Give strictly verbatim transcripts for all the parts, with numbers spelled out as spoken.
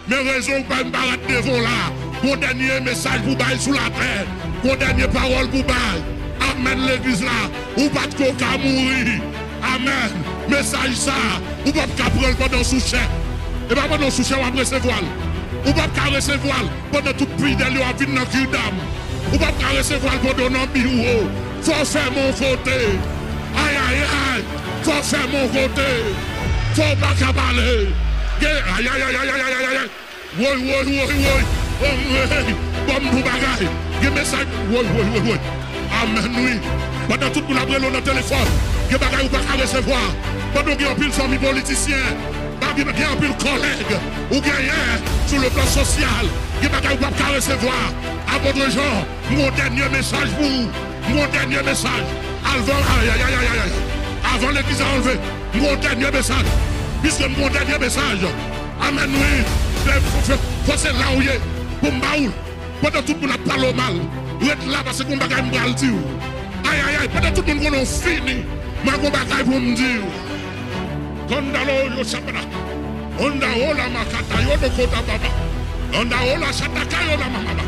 Men rezon w pa m parèt devan w la. Gon dènye mesaj pou bay sou latè. Gon dènye pawòl pou bay. Amèn, legliz la. Ou pa t ko ka mouri. Amèn. Mesaj sa, ou p ap ka pran l pandan w sou chè. E pa pandan w sou chè w ap resevwa l. Ou p ap ka resevwa l pandan tout fidèl yo ap vin nan kirdam. Ou p ap ka resevwa l pandan w nan biwo. Fò w fèmen yon kote. Ayayay. Fò w fèmen yon kote. Fò w pa ka pale. Gen, ayayay. Woy, woy, woy, woy. Woy, woy. Ban m di w bagay. Gen mesaj. Woy, woy, woy, woy. Amèn, wi. Pandan tout moun ap rele w nan telefòn, gen bagay ou pa ka resevwa. Pandan w gen anpil zanmi politisyen, gen anpil kòlèg ou genyen sou le plan sosyal, gen bagay ou p ap ka resevwa. Apot Jan, m gon dènye mesaj pou ou. M gon dènye mesaj. Alvan, ayayayayay. Avan legliz la anlve, m gon dènye mesaj. Piske m gon dènye mesaj. Amèn, wi. Fò, fò, fò se la ou ye pou m ba ou l. Pandan tout moun ap pale w mal, ret la, paske gon bagay m pral di w. Ayayay, pandan tout moun konnen w fini, mwen gon bagay pou m di w. Kandalo yo chapana. Onda ola makata yo do kota baba. Onda ola shataka yo la mamaba.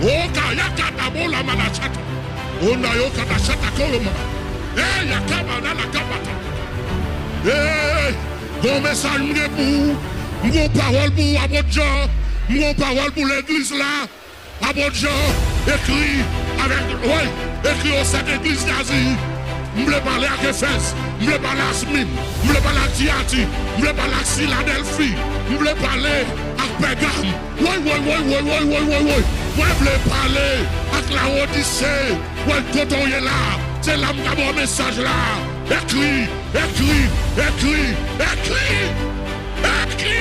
Oka yakata bola mana shata. Onda yo kata shataka yo mama. Eh, yakaba na la kabata. Eh, gon mesaj m gen pou ou. M gon pawòl pou ou, Apot Jan. M gon pawòl pou legliz la. Apot Jan ekri avèk, woy, ekri o sèt legliz Azi. M vle pale ak Efèz, m vle pale ak Smin, m vle pale ak Tiyati, m vle pale ak Siladèlfi, m vle pale ak Pègam. Woy, woy, woy. Mwen vle pale ak Lawodise. Woy, kote w ye la? Se la m ka ba w mesaj la. Ekri, ekri, ekri, ekri, ekri.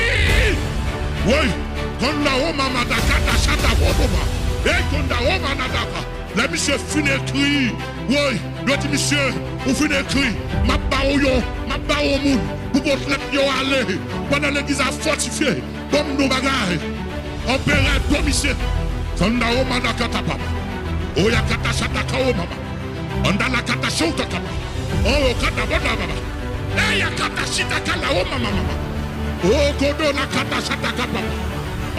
Woy, konda o mama da kata chata wodoma. Ey, konda o mana da pa. Lè misye fin ekri, woy, yo di misye, ou fin ekri, m ap ba w yon, m ap ba w yon moun pou pot lèt yo ale. Pandan legliz ap fòtifye, ban m di w bagay. Anperè Domisyen, Sanda Omanda Katapam, Oya Kata Shataka Omama, Anda la Kata Shouta Kapa, Oyo Kata Bonda Mama, Eya Kata Shita Kala Omama Mama, Okodo la Kata Shataka Papa,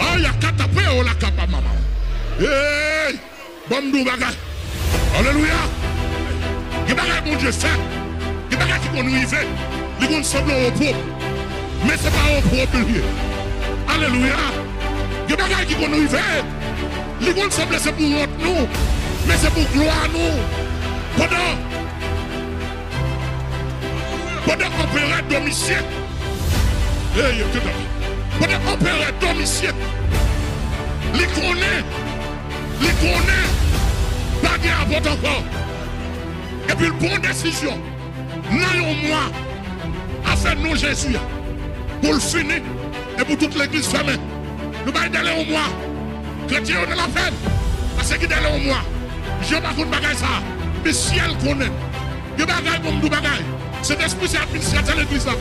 Aya Kata Peo la Kapa Mama. Hey! Ban m di w bagay. Alelouya! Gen bagay Bondye fè. Gen bagay ki konn rive. Li konn sanble yon pwòp. Men se pa yon pwòp li ye. Alelouya! Gen bagay ki konn rive. Li konn sanble se pou wont nou. Men se pou glwa nou. Pandan, pandan anperè Domisyen. Ey, ekoutan. Pandan anperè Domisyen. Li konnen. Li konnen pa gen apot ankò. Epi l pran desizyon nan yon mwa afè non Jezi a pou l fini e pou tout legliz fèmen. Nou bay dèle yon mwa. Kretyen yo nan lapèn. Paske ki dèle yon mwa? Jan pa konn bagay sa a. Men syèl konnen. Gen bagay, bon, m di w bagay. Sentespri se administratè legliz la.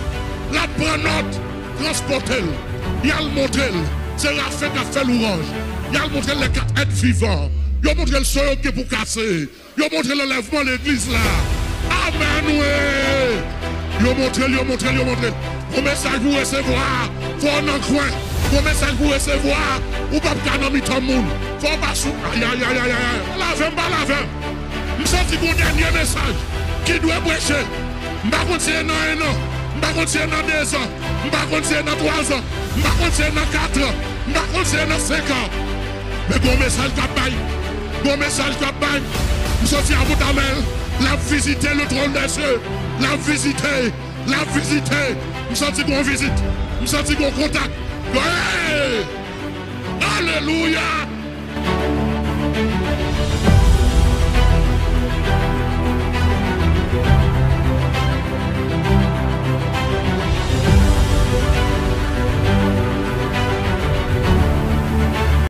L ap pran nòt, transpòte l. Y al montre l serafen k ap fè lwanj. Y al montre l lè kat èt vivan. Yo montre l so yo gen pou kase. Yo montre l anlèvman legliz la. Amèn, wi. Yo montre l, yo montre l, yo montre l. Gon mesaj pou resevwa, fò w nan kwen. Gon mesaj pou resevwa, ou p ap ka nan mitan moun. Fò w pa sou, ayayayayay. Pa lave m, pa lave m. M santi gon dènye mesaj ki dwe preche. M pa konn si e nan en an, m pa konn si e nan dezan, m pa konn si e nan twazan, m pa konn si e nan katran, m pa konn si e nan senkan. Men gon mesaj k ap bay. Gon mesaj k ap bay. M santi apot Amèl, l ap vizite le trône des cieux. L ap vizite. L ap vizite. M santi gon vizit. M santi gon kontak. Hey! Alelouya!